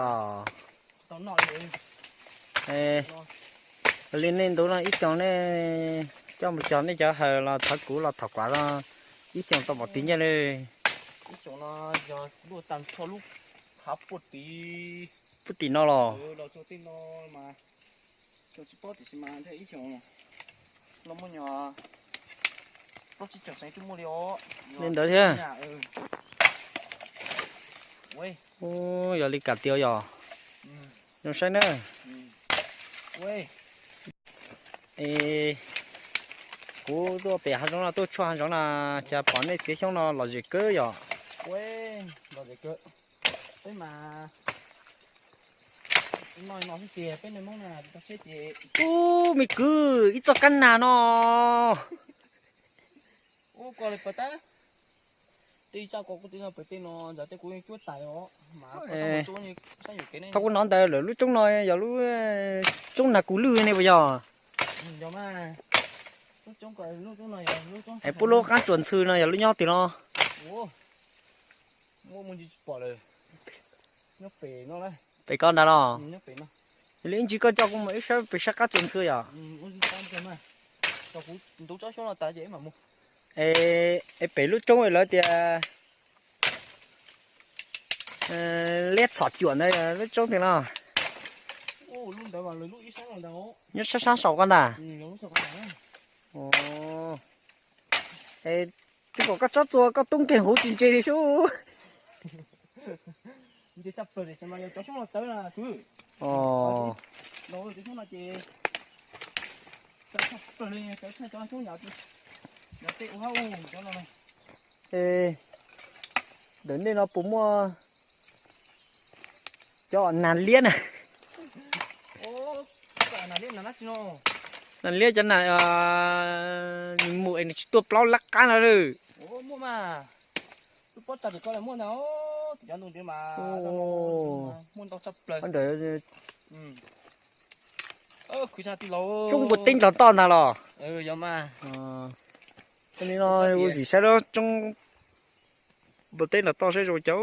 Os, li nej ntub no ib xyoos nej coj mus cog nej cov hawm los thov kuv los thov kuv no, ib xyoos tau npaum twg nyiaj li? Ib xyoos no yog luaj tag nrho lub hav puag tim, puag tim no los, li ntawd thiab. Ub, yog li kam tiag yog. Zoo saib na. Es kuv tuaj pem hav zoov no tuaj tshuaj hav zoov no, cas pom nej txiav xyoob no lom zem kawg yom. Ub, me kwv, ib txoj kab nag no. Thaum kuv hnov ntawd lawm lub roob no yog lub roob nag kuv lwj ne puas yog? Es puab lub qaab tsuas ntxhw no yog lub nyob twg no? Pem koj ntag los? Yog li ib ntsis koj coj kuv mus ib sab pem sab qaab tsuas ntxhw yom. Es pem lub roob lawv tias liab txhom cuam ntawd lub roob twg no? Nyob sab sab saum koj ntag. Es tsis pom koj tsob txua koj tub nkeeg huv tsis ntse li sub. Ntawm nej no puas muaj cov nas liab na? Nas liab cov nas nws mus es nws tsis tuaj plaub lab qab no lawm. Ntawm tsoob npua teb nrog toj ntag los? Li no ua sim saib lub tsoob npua teb nrog toj saib zoo cas.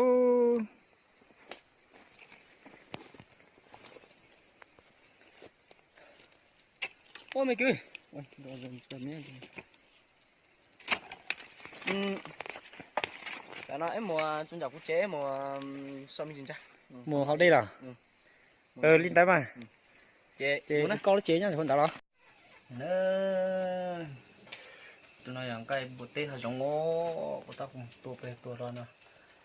Mus hauv dej los? Li ntawd mas. Ces koj lub tsev nyob hauv ntawd los? Tus no yog nqaij npua teb hav zoov os, kuv tab kuv mus tua pem tua hlo no,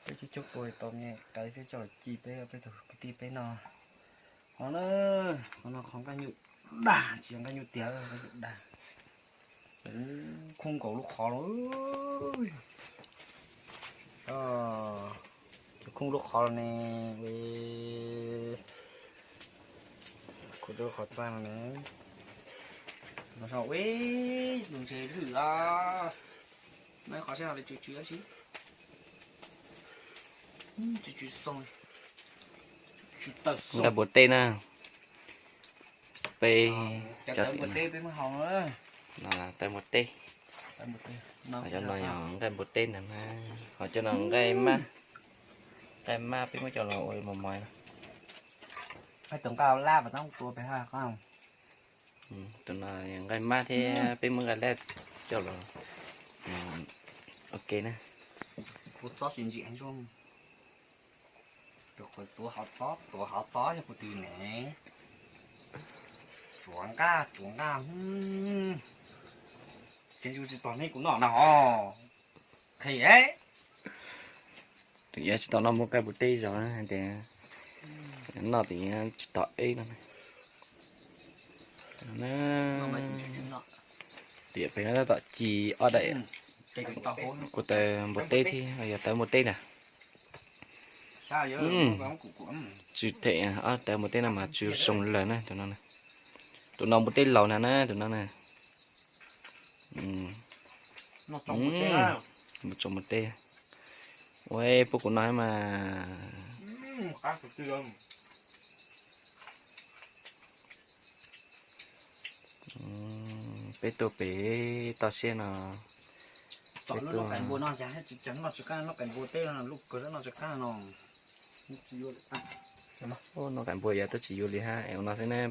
peb coob coob tua tau me qais thiab coj los ci peb, peb tus kwv tij peb noj. Qhov no, qhov no qhov nqaij nyuj dag, tsis yog nqaij nyuj tiag, nqaij nyuj dag. Khoob nkaus lub qhov los, khoob lub qhov los ne, khoob lub qhov txaj no ne. Ua tus ntshe lwj a, muaj ib qhov sab no tsw tsw dab tsi, tsw tsw xoo, tsw tawm xoo. Nqaij npua teb na, peb cov tawv npua teb peb muab hau no, tawv npua teb. Cov no yog nqaij npua teb ntag na, ho cov no nqaij mab, nqaij mab peb muab coj los ua mos mos. Tus nqaij lab mas tab tua pem hab. Tus no nqaij mab thiab peb muab nqaij lab coj los ua ke na. Kuv txob tsis ntsim zoo. Tuav hov txob, tuav hov txob yog kuv twb ne. Tsuav nqaj, tsuav nqaj. Ces yus tsis tos nej kuv noj na ho. Qhia, tus yav tsis tau noj muab nqaij npua teb zog tias noj tus yav tsis tau eb no. Tiam pem no tab tom ci ob daim, kuv tawv npua teb thiab yog tawv npua teb ntag. Tsw them, ob tawv npua teb no mas tsw zoo lawm na tus no. Tus no npua teb laus na na tus no na. Mus tsuas npua teb. Ua puab kuv no mas. Peb tuaj pem toj siab no. Peb tuaj. Noj tsis qab, noj tsis qab no. Ub, no qaim npua yav twb tsis yuav li hab, es ua no xwb neb.